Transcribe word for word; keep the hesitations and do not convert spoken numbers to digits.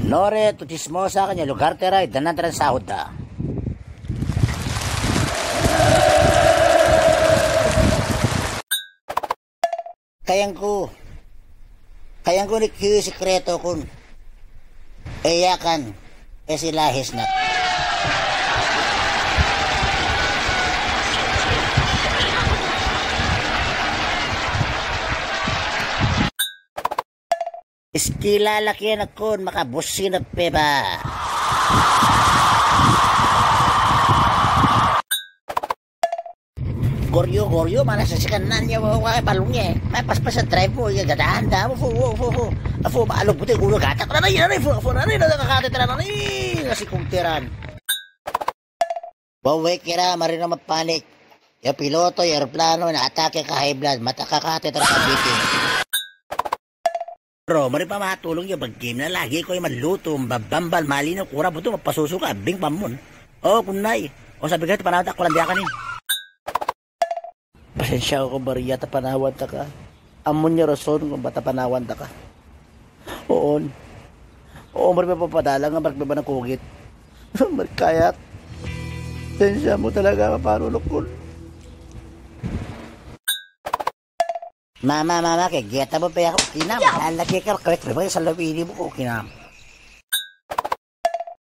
Nore tu chismosa ke nye lugar tera i danan tera sahut da. Kayangku, kayangku ni ki sikreto kun. Eyakan, esila hisnak. Iskila lakian akun maka busin epe ba. Goryo, goryo, mana sesikan nan ya, wa, wa, palungnya. Ma pas, pas drive mo, ya, gadahan da, fu, fu, fu, fu. Fu, ba, alo, putih, guru, gatak, nana, ya, nana, fu, fu, nana, nana, kakate, nana, nana, nasi kumteran. Wawe kira marino mapanik. Ya piloto, ya aeroplano, na atake ka high blood, mata kakate terkabiti. Bro, mari pa matulung ya begim na lagi ko ya malutu, babambal malino kura butu mapasusu ka abing pamun. O, kunai. O, sabi ka tepanawan ta kulan diakan ni. Pasensya ko Maria, tepanawan ta ka. Amun ya rason ko ba tepanawan ta ka. Oon. Oon, mari pa padalang, mari pa nakugit. Mari kayat. Pasensya mu talaga, paparulukun. Mama, mama, ke geta bo pe aku kinam. Ya. Ala ke ka kawek pe, selalu ini buku kinam.